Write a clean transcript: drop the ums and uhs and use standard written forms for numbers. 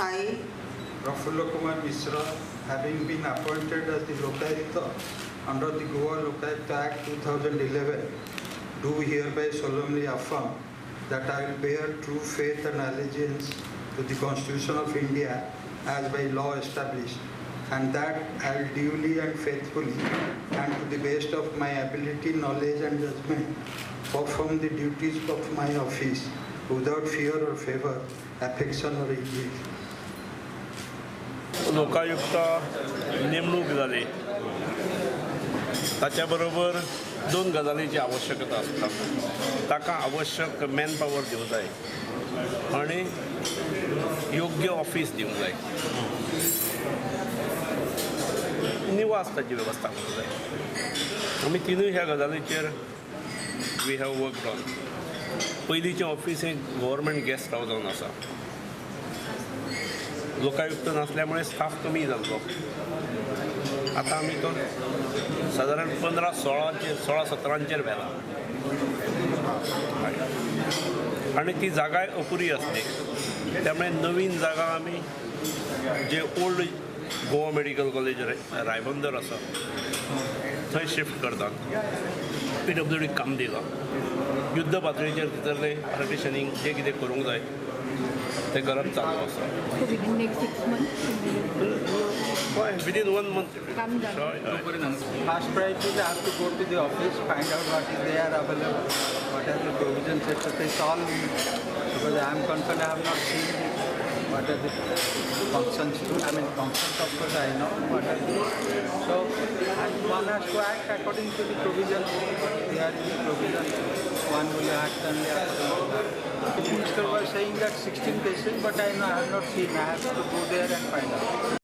I, Prafulla Kumar Mishra, having been appointed as the Lokayukta under the Goa Lokayukta Act 2011, do hereby solemnly affirm that I will bear true faith and allegiance to the Constitution of India as by law established, and that I will duly and faithfully and to the best of my ability, knowledge and judgment perform the duties of my office without fear or favor, affection or ill will. Lokayukta नेमणूक जाली ताच्या बरोबर दोन गजालीची आवश्यकता आसता. ताका आवश्यक man power दिवंक जाय आनी योग्य ऑफीस दिवंक जाय, निवास ताची वेवस्था करूंक जाय. आमी तिनूय ह्या गजालीचेर we have worked on. पयलींचें ऑफीस हें गव्हर्मेंट गेस्ट हावस जावन आसा. लोकायुक्त नासल्या मुळे स्टाफ कमी जाल्लो. आतां आमी तो सादारण 15-16 16-17 व्हेला आनी ती जागाय अपुरी आसली, त्यामुळे नवीन जागा आमी जे old Goa medical college Ribandar आसा थंय शिफ्ट करतात. PWD काम दिलां. युद्ध पातळीचेर भितरलें पार्टिशनींग जें कितें करूंक जाय तें करप चालू आसा. So within next 6 months? हय, विदीन 1 मंथ. काम जालें. हय हय. First priority is I have to go to the office, find out what is there available, what are the provisions, etc. It's all because I am concerned, I have not seen what are the functions. I mean, functions of course I know what are the. So, and one has to act according to the provisions. They are in the provision. One will act only according to that. The minister was saying that 16 cases, but I know I have not seen. I have to go there and find out.